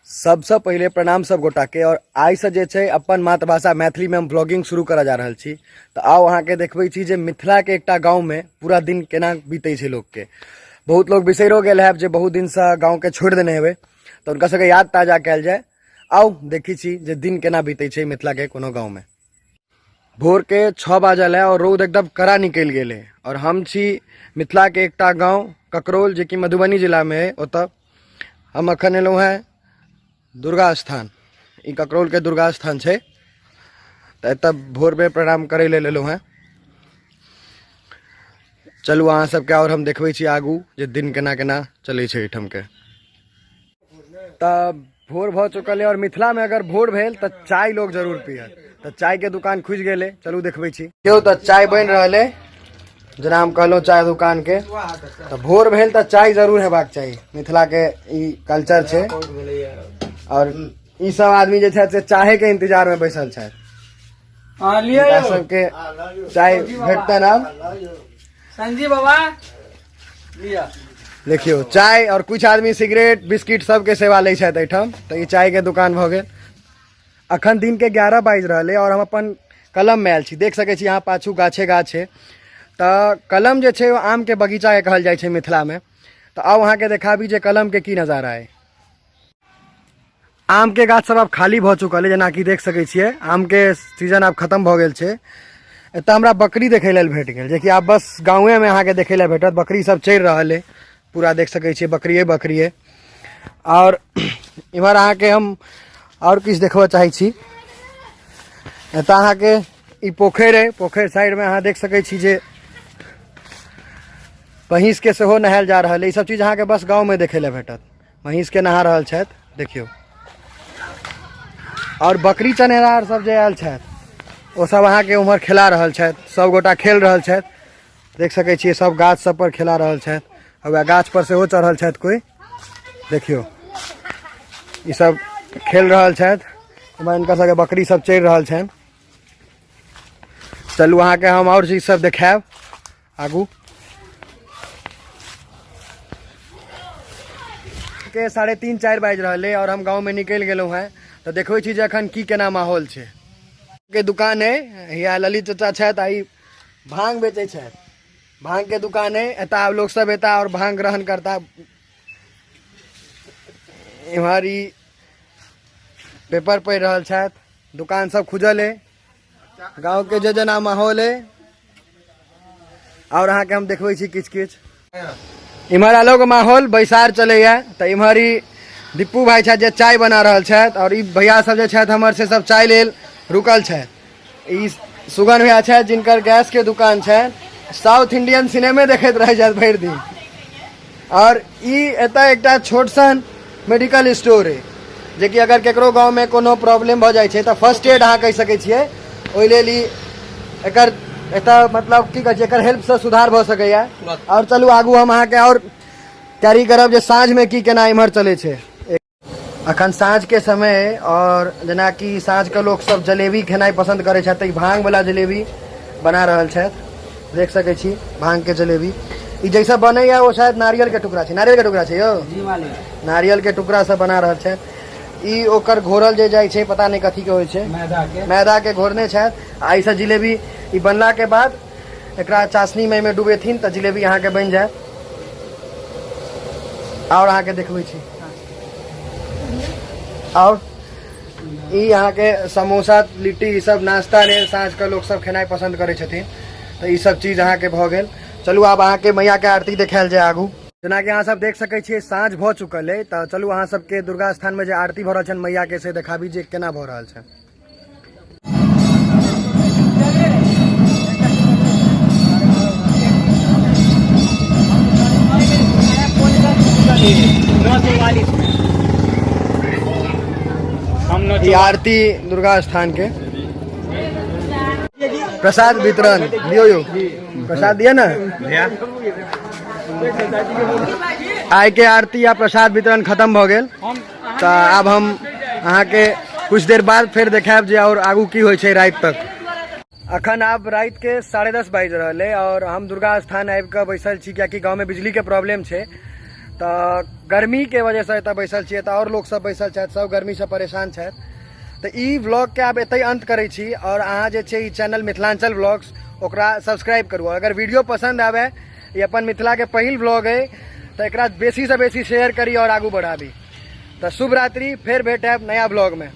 सबसँ पहिले प्रणाम सब गोटाके। और आइसँ जे छै अपन मातृभाषा मैथिलीमे हम ब्लॉगिंग शुरू करऽ जा रहल छी। तऽ आउ अहाँके देखबै छी जे मिथिलाके एकटा गाँवमे पूरा दिन केना बीतै छै लोकके। बहुत लोक बिसरिओ गेल हैब जे बहुत दिनसँ गाँवके छोड़ि देने हेबै, तऽ हुनका सबके याद ताजा कयल जाय। आउ देखै छी जे दिन केना बीतै छै मिथिलाके कोनो गाँवमे। भोर के 6 बाजल है और रौद एकदम कड़ा निकलि गेल है और हम छी मिथिलाके एकटा गाँव ककरौल, जे कि मधुबनी जिलामे है। ओतऽ हम अखन एलहुँ हेँ दुर्गा स्थान। ई ककरौलके दुर्गा स्थान छै, तऽ एतऽ भोरमे प्रणाम करै लेल एलहुँ हेँ। चलू अहाँ सबके आओर हम देखबै छी आगू जे दिन केना केना चलै छै एहिठामके। तऽ भोर भऽ चुकल है और मिथिलामे अगर भोर भेल तऽ चाय लोग जरूर पियत। तऽ चायके दुकान खुजि गेलै, चलू देखबै छी। केओ तऽ चाय बनि रहल है, जेना हम कहलहुँ चाय दुकानके। तऽ भोर भेल तऽ चाय जरूर हेबाक चाही, मिथिलाके ई कल्चर छै। और ई सब आदमी जे छथि से चाहेके इंतजारमे बैसल छथि। हिनका सबके चाय भेटतनि आब। संजीव बाबा लिअ, देखियौ चाय। और कुछ आदमी सिगरेट बिस्किट सबके सेवा लै छथि एहिठाम। तऽ ई चायके दुकान भऽ गेल। अखन दिन के 11 बाजि रहल है और हम अपन कलम में आयल छी। देख सकै छी यहाँ पाछू गाछे गाछ है। तऽ कलम जे छै ओ आम के बगीचा के कहल जाइ छै मिथिला में। तऽ आउ अहाँके देखाबी जे कलम के की नजारा है। आम के गाछ सब आब खाली भऽ चुकल है, जेनाकि देख सकै छियै आम के सीजन आब खत्म भऽ गेल छै। एतऽ हमरा बकरी देखै लेल भेट गेल, जेकि आब बस गाँवे में अहाँके देखै लेल भेटत। बकरी सब चरि रहल है, पूरा देख सकै छियै बकरिए बकरिए। और इम्हर अहाँके हम और किछु देखबऽ चाहै छी। एतऽ अहाँके ई पोखरि है, पोखरि साइडमे अहाँ देख सकै छी जे महीँसके सेहो नहायल जा रहल है। ई सब चीज अहाँके बस गाँवमे देखै लए भेटत। महीँसके नहा रहल छथि देखियौ। और बकरी चनेहार सब जे आयल छथि ओ सब अहाँके उम्हर खेला रहल छथि। सब गोटा खेल रहल छथि, देख सकै छियै सब गाछ सब पर खेला रहल छथि। आ वएह गाछ पर सेहो चढ़ल छथि कोइ, देखियौ ई सब खेल रहल छथि। एम्हर हिनका सबके बकरी सब चरि रहल छनि। चलू अहाँके हम आओर चीज सब देखायब आगू के। 3:30 4 बाजि रहल है और हम गाँव में निकलि गेलहुँ हेँ। तऽ देखबै छी जे अखन की केना माहौल छै। के दुकान है, हिया ललित चाचा छथि आ ई भांग बेचै छथि। भांग के दुकान है, एतऽ आब लोक सब एता और भांग ग्रहण करता। इम्हर ई पेपर पढ़ि रहल छथि। दुकान सब खुजल है, गाँव के जे जेना माहौल है। और अहाँके हम देखबै छी किछु किछु। इम्हर अलग माहौल बैसार चलैया। तऽ इम्हर ई दीपू भाई छथि जे चाय बना रहल छथि और ई भैया सब जे छथि हमर से सब चाय लेल रुकल छथि। ई सुगन भैया छथि जिनकर गैस के दुकान छनि, साउथ इंडियन सिनेमे देखैत रहै छथि भरि दिन। और ई एतऽ एकटा छोट सन मेडिकल स्टोर है, जेकि अगर केकरो गाँवमे कोनो प्रॉब्लम भऽ जाइ छै तऽ फर्स्ट एड अहाँ कहि सकै छियै। ओहि लेल ई एकर एतऽ मतलब की कहै छै, एकर हेल्पसँ सुधार भऽ सकैए। आओर चलू आगू हम अहाँके आओर कैरी करब जे साँझमे की केना इम्हर चलै छै। अखन साँझके समय अइ और जेनाकि साँझके लोक सब जलेबी खेनाइ पसन्द करै छथि, तऽ ई भांगवला जलेबी बना रहल छथि। देख सकै छी भांगके जलेबी। ई जैसे बनैया ओ शायद नारियल के टुकड़ा छै। नारियल के टुकड़ा छै यौ, नारियल के टुकड़ा से बना रहल छथि। ई ओकर घोरल जे जाइ छै, पता नहि कथी के होइ छै, मैदा के, मैदा के घोरने छथि। आ एहिसँ जिलेबी ई बनला के बाद एकरा चाशनी में एहिमे डुबेथिन तऽ जिलेबी अहाँके बनि जायत। आओर अहाँके देखबै छी। आओर ई अहाँके समोसा लिट्टी ई सब नाश्ता लेल साँझ के लोक सब खेनाइ पसन्द करै छथिन। तऽ ई सब चीज अहाँके भऽ गेल। चलू आब अहाँके मैया के आरती देखायल जाय आगू। जेनाकि अहाँ सब देख सकै छियै साँझ भऽ चुकल अइ। तऽ चलू अहाँ सबके दुर्गा स्थान में जे आरती भऽ रहल छनि मैया के से देखाबी जे केना भऽ रहल छनि। ई आरती दुर्गा स्थान के प्रसाद वितरण दियो यो प्रसाद दिया ना। आइ के आरती या प्रसाद वितरण खत्म भऽ गेल। तऽ आब हम अहाँके कुछ देर बाद फेर देखायब जे और आगू की होइ छै राति तक। अखन आब राति के 10:30 बाजि रहल अइ और हम दुर्गा स्थान आबि कऽ बैसल छी, कियाकि गाँवमे बिजलीके प्रॉब्लम छै। तऽ गर्मीके वजहसँ एतऽ बैसल छी। एतऽ आओर लोक सब बैसल छथि, सब गर्मीसँ परेशान छथि। तऽ ई व्लॉगके आब एतहि अन्त करै छी। आओर अहाँ जे छै ई चैनल मिथिलाञ्चल व्लॉग्स ओकरा सब्सक्राइब करू। अगर वीडियो पसन्द आबै, ई अपन मिथिलाके पहिल व्लॉग अइ, तऽ एकरा बेसीसँ बेसी शेयर करी आओर आगू बढ़ाबी। तऽ शुभ रात्रि, फेर भेटब नया व्लॉगमे।